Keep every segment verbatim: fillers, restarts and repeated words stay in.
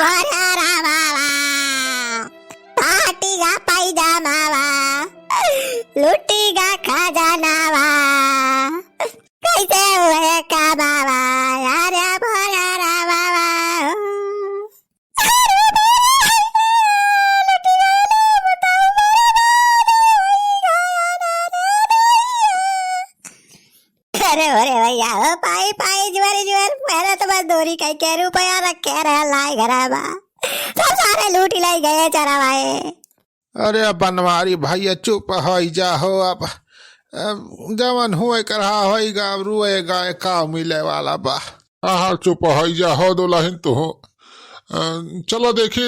अरे रामावा, फाटी गा पैजामावा, लूटी गा खजानावा, कैसे हुए का बाबा, अरे भोला रामावा। अरे, अरे भैया, हो पाई, पाई, जुआरी, जुआर, मेहनत मजदूरी कई के रुपया रखे रहे लाई घरा बा। सब सारे लूटी लाई गए चरवाए। अरे बनवारी भैया, चुप होइ जा हो अब। अब जवन हुए करहा होइगा, अब रुएगा, का मिले वाला बा। हाँ, हाँ, चुप होइ जा हो दुलहिन तू। अ, चलो देखी,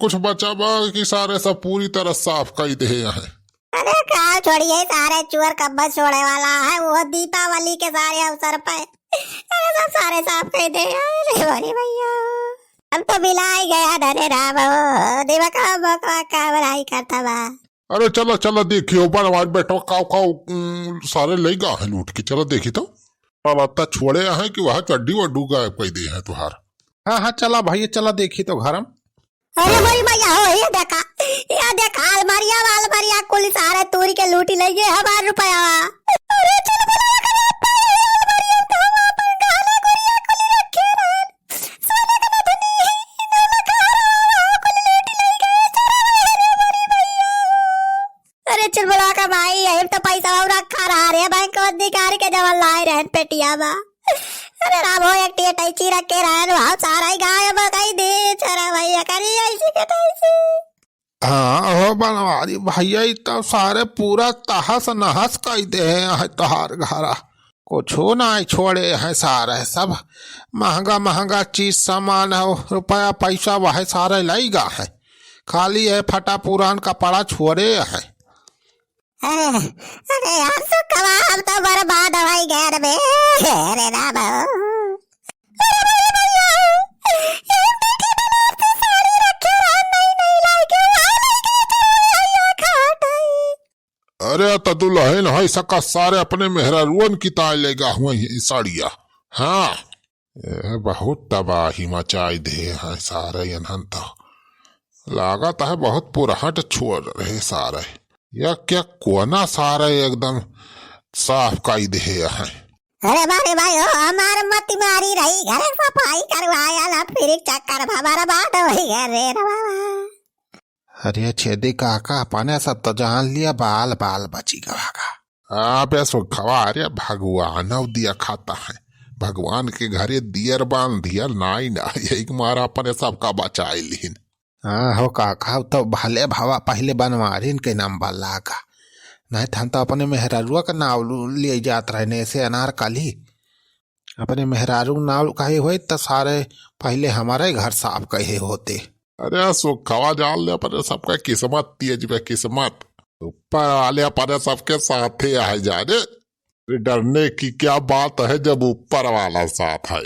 कुछ बचा बा कि सारे सब पूरी तरह साफ कई देहे हैं। अरे का छोड़िए, सारे चुअर कब्बा छोड़े वाला है, वो दीपावली के सारे अवसर पे। अरे सब सारे साफ कई दे, अरे भोले भैया। हम तो मिलाई गया धरे राम हो, दिमाग का बकवा का बड़ाई करता बा। अरे चलो, चलो देखियो, बनवारी बेटवा काव, काव, उम, सारे लइ गा है लूट के, चलो देखी तो। साला त छोड़े हैं कि वह चड्डी वड्डू गायब कई दे हैं तुहार। हाँ, हाँ, चला भैया, चला देखी तो घर हम। अरे मोरी मैया हो, ये देखा, ये देखा, अलमारिया, अलमारिया कुल सारे तूरी के लूटी लइ गए हमार रुपया। अरे चल बोला, अगर आप पाए अलमारिया तो हम अपन गहना गुरिया कुल रखे रहन। सोने का नथनी, नमक हरा, कुल लूटी लइ गए, चला रे मोरी मैया। अरे चुलबुलवा का माई, यही तो पैसा और रखा रहा रे, बैंक अधिकारी के जवन लाए रहन पेटिया बा। अरे राम हो, एक टी अटैची रखे रहन, वहाँ सारा ही गायब कई दे, चला भैया करी ऐसी के तैसी। हाँ हो बनवारी भैया, ई तो सारे पूरा तहस नहस कई दे हैं तोहार घरा। कुछो नाहीं छोड़े हैं सारे, सब महंगा महंगा चीज सामान है, रुपया पैसा वह सारे लइ गा है, खाली है फटा पुरान कपड़ा छोड़े हैं। अरे, अरे यार सुखवा, हम तो बर्बाद होइ गए रे बे। अरे राम। अरे भैया, भैया, ये देखी बनारसी साड़ी रखे रहे, नई नई लाइके, आ लाइके, चलो भैया खाट है। अरे त दुलहिन है सका सारे अपने मेहरारुअन की ताई लइ गा हुआ ये साड़िया। हाँ, ए, बहुत तबाही मचाई दे हैं सारे इन्हन तो। लागत है बहुत पुरहट छोड़ रहे सारे। या क्या कोना सारे एकदम साफ कई दे हैं। अरे बारे भाई हो, हमार मत मारी रही, घरे सफाई करवाया ना, फिर चक्कर भा बर्बाद होइ गए रे रे बाबा। अरे छेदी काका, अपने सब तो जान लिया, बाल बाल बची गवा का। अबे सुखवा, अरे भगवान अब दिया खाता है, भगवान के घरे दियर बांध दिया, नाई ना, यही के मारा अपने सबका बचाई लीन। हाँ हो काका, अब तो भले भवा पहिले बनवारिन के नाम बल्ला का, नहीं त हम तो अपने मेहरारुआ का नाव लू-, लिए जात रहने से अनारकली। अपने मेहरारू नाव कहे होइत त सारे पहिले हमारे घर साफ कहे होते। अरे सुखवा जान ले, अपने सबका किस्मत तेज बे, किस्मत। ऊपर वाले अपने सबके साथे है जाने। अरे डरने की क्या बात है जब ऊपर वाला साथ है।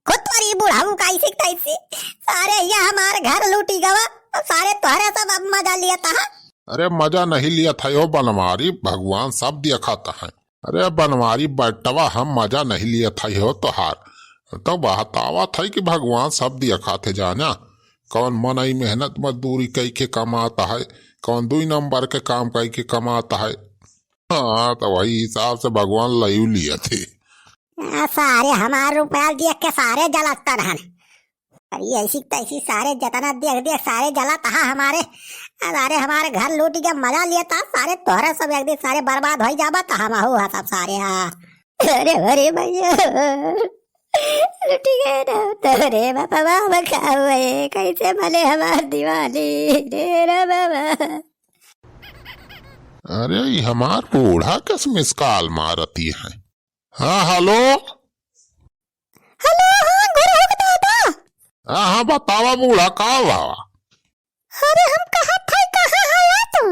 खुद तोरी बुढ़ाऊ का ऐसे तैसे। सारे ये हमार घर लूटी गवा, तो सारे तोहरे सब अब मजा लिया था। अरे मजा नहीं लिया था यो बनवारी, भगवान सब देखा था है। अरे बनवारी बटवा, हम मजा नहीं लिया था हो तोहार। तो बहतावा था कि भगवान सब दिया खाते जाना। कौन मनई मेहनत मजदूरी कई के कमाता है, कौन दुई नंबर के काम कई के कमाता है। हाँ, तो वही हिसाब से भगवान लयू लिया थे। आ, सारे हमार रुपया देख के सारे जलत रहन। अरे ऐसी तैसी सारे जतना देख देख सारे जलत हा हमारे। अरे हमारे घर लूटी के मजा लेता सारे, तोहरे सब एक दिन सारे बर्बाद होइ जाबा त हम हो हा सब सारे हा। अरे अरे भैया, लूटी गए ना तोरे बाबा, बाबा का हुए, कैसे भले हमार दिवाली रे रे बाबा। अरे ई हमार बूढ़ा किस मिस कॉल मारती है। हाँ हेलो। हेलो, हाँ, गुरु हो दादा। हाँ, हाँ, बतावा बूढ़ा, का हुआ? अरे, हम कहा था, कहाँ है यार तू?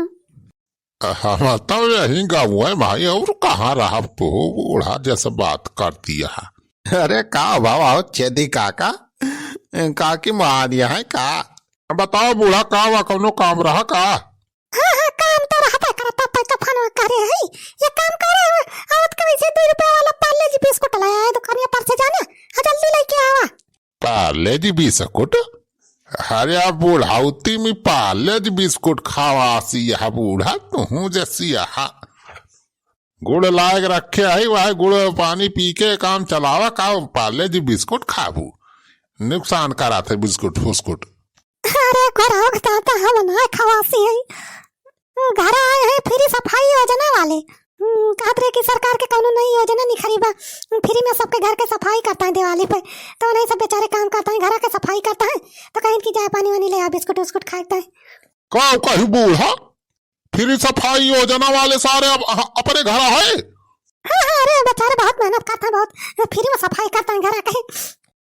हम तो यहीं गाँव है भाई, और कहाँ रहा तू? बूढ़ा जैसे बात कर दिया। अरे, का हुआ हो छेदी काका? काकी मार दिया है का? बताओ बूढ़ा, का हुआ, कौनो काम रहा का? हाँ, हाँ, काम तो रहबे करता, तब तो फोन करे है। ये काम करे, आवत के वैसे दो रुपया वाला पार्ले जी बिस्कुट ले आए दुकानिया पर से जाना, हाँ, जल्दी लेके आवा। पार्ले जी बिस्कुट? अरे, अब बुढ़ौती में पार्ले जी बिस्कुट खावासी यह बूढ़ा, तुहूँ जैसी यह। गुड़ लायक रखे है, वह गुड़ पानी पी के काम चलावा, का पार्ले जी बिस्कुट खाबू? नुकसान करात है बिस्कुट फुस्कुट। अरे, घर हो दादा, हम ना खवासी है। घर आए हैं फ्री सफाई योजना वाले। हम्म, कहत रहे कि सरकार के कौनो नई योजना निखरी बा, फ्री में सबके घर के सफाई करता है दिवाली पे। तो उन्हें सब बेचारे काम करता है, घर के सफाई करता है, तो कहीं कि जाए पानी वानी ले आ, बिस्कुट उस्कुट खाए के। का कही बूढ़ा, फ्री सफाई योजना वाले सारे अब अ-, अपने घर है? हाँ, हाँ, अरे बेचारे बहुत मेहनत करता है, बहुत फ्री में सफाई करता है घर के।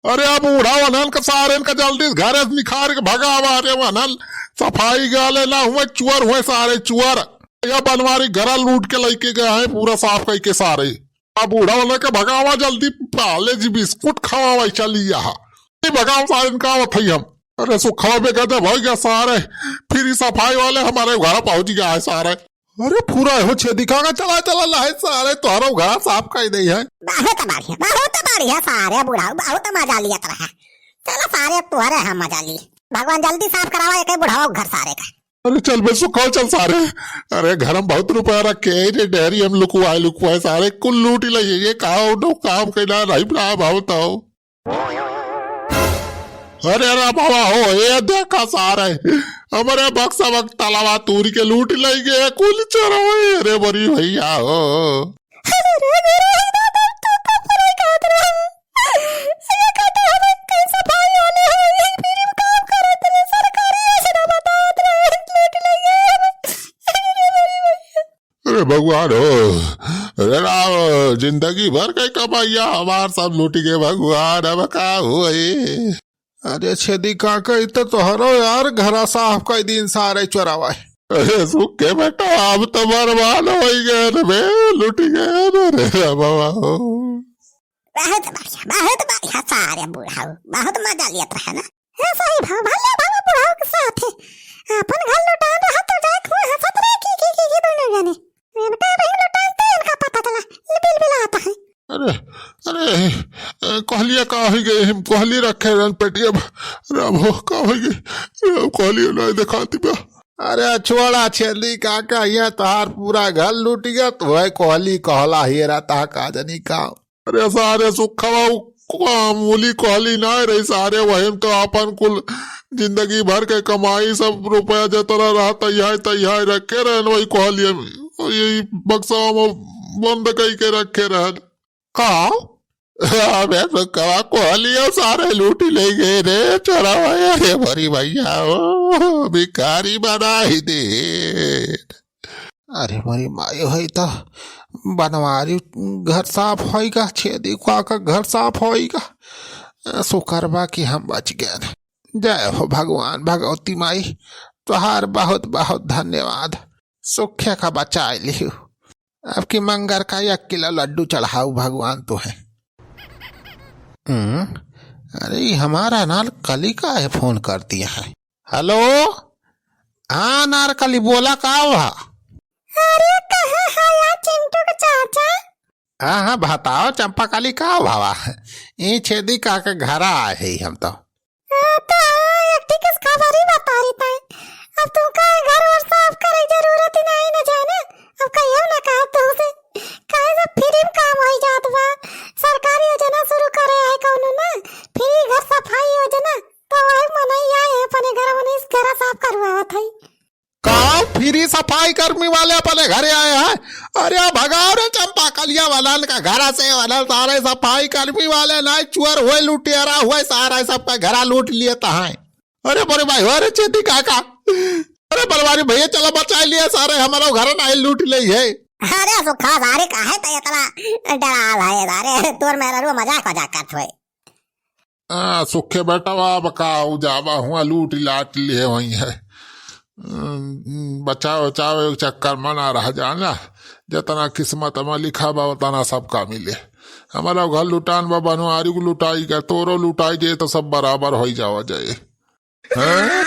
अरे, अब बूढ़ा वनन का सारे इनका जल्दी से घरे से निखार के भगावा। अरे वनन सफाई गाले ना हुए, चुअर हुए सारे चुअर। या बनवारी घरा लूट के लेके गए हैं, पूरा साफ करके सारे। अब बूढ़ा वनन के भगावा जल्दी, पार्ले जी बिस्कुट खवावा, चली यहाँ। नहीं भगावा सारे इनका आवत है हम। अरे सुखवा बेगदे भई गया सारे, फ्री सफाई वाले हमारे घर पहुंच गया है सारे। अरे पूरा हो छेदी काका, चला चला लाए सारे, तोहरो घर साफ कर दे है। बहुत बढ़िया, बहुत बढ़िया सारे बुढ़ाऊ, बहुत मजा लियत रहा। चला सारे, अब तोहरे हम मजा लिए। भगवान जल्दी साफ करावा एक बुढ़ाऊ घर सारे का। अरे चल बे सुखा, चल सारे। अरे घर में बहुत रुपया रखे है रे, डेहरी हम लुकवाए लुकवाए सारे कुल लूट ही लइए। ये का उठो काम कैला नहीं बना भाव तो। अरे रे बाबा हो, ये देखा सारे, हमरे बक्सा बक तलावा तूरी के लूट लई गए कुल चोरवे। अरे बड़ी भैया हो। अरे रे, अरे रे, अरे रे, तू कब करे कहत रहे? ये कहते हम कहीं सफाई वाले हैं, यही फ्री में काम करत रहे, सरकारी योजना बतावत रहे, लूट लई गए। अरे रे, अरे भैया। अरे भगवान हो, अरे राम, जिंदगी भर के कमैया हमार सब लूट गए भगवान, अब का होई? अरे छेदी काका, ई तो तोहरो यार घरा साफ कई दिन सारे चोरावा है। अरे सुखे बेटा, अब तो बर्बाद हो गए रे बे, लूट गए रे, रे बाबा हो। बहुत बढ़िया, बहुत बढ़िया सारे बुढ़ाऊ, बहुत मजा लेत रहे ना। ऐसा ही भाव भले भाव बुढ़ाऊ के साथ है। अपन घर लुटा रहा तो जाए खुआ हंसत रहे की, की, की, की दोनों जने। इनका भी लुटाते इनका पता चला, ये बिल बिल आता है। अरे, अरे, ए, कोहलिया का हो गए? हम कोहली रखे रहन पेटिया में। राम हो, का हो गए? राम, कोहली नहीं दिखाती बा। अरे छोड़ा छेदी काका, ये तोहार पूरा घर लूट गया, तो है कोहली कहला हेरा ता का जनी का। अरे सारे सुखवा उ मामूली कोहली ना रही सारे, वही में तो अपन कुल जिंदगी भर के कमाई सब रुपया जतरा रहा तैयार तैयार रखे रहन वही कोहली में, और यही बक्सा में बंद कई के रखे रहन। का? अबे सुखवा कोहली सारे लूटी ले गए रे चोरवा, अरे बड़ी भैया हो, भिखारी बना ही दे। अरे मोरी माई, होई त बनवारी घर साफ होइगा, छेदी काका घर साफ होइगा। शुक्र बा कि हम बच गए। जय हो भगवान भगवती माई, तोहार बहुत बहुत धन्यवाद, सुखे का बचाए लिहू। अब की मंगर का एक किलो लड्डू चढ़ाऊ भगवान तुहे। हम्म, अरे, ई हमार अनारकली काहे फोन कर दिया है? हेलो, हाँ अनारकली, बोला का हुआ? अरे, कहाँ है यार चिंटू के चाचा? हाँ, हाँ, बताओ चंपाकली का हुआ? ई छेदी काका के घरा आए है हम तो। हाँ, तो एक ठे खुशखबरी बता रही था। अब तुमका घर और साफ करे जरूरत ही नहीं न जाए ना। अब कहियो ना कहा तुमसे, काहे से फ्री में काम होई जात बा। सरकारी योजना शुरू करे है कौनो ना, फ्री घर सफाई योजना। तो वही मनई आए हैं अपने घर, मनई इस घर साफ करवावत है। का फ्री सफाई कर्मी वाले अपने घरे आए हैं? अरे भगाओ रे चंपाकलिया वालन का घरा से, वाला सारे सफाई कर्मी वाले ना, चुअर हुए, लुटेरा हुए, सारा सबका घरा लूट लिए तहां। अरे बड़े भाई, अरे छेदी काका, अरे बलवारी भैया, चला बचा लिए सारे, हमारा घर ना लूट ले है। अरे सुखा सारे काहे त इतना डराल है सारे, तोर मेहरारू मजाक मजाक करत हुए। आ, सुखे बेटवा, अब का उ जावा हुआ लूट लाट लिए हुई है। अम, बचाव, बचाव एक चक्कर में ना रह जाना। जितना किस्मत में लिखा बा, उतना सबका मिले। हमारा घर लुटान बा, बनवारी को लुटाई का, तोरो लुटाई जाए तो सब बराबर होई जावा जाए। हाँ?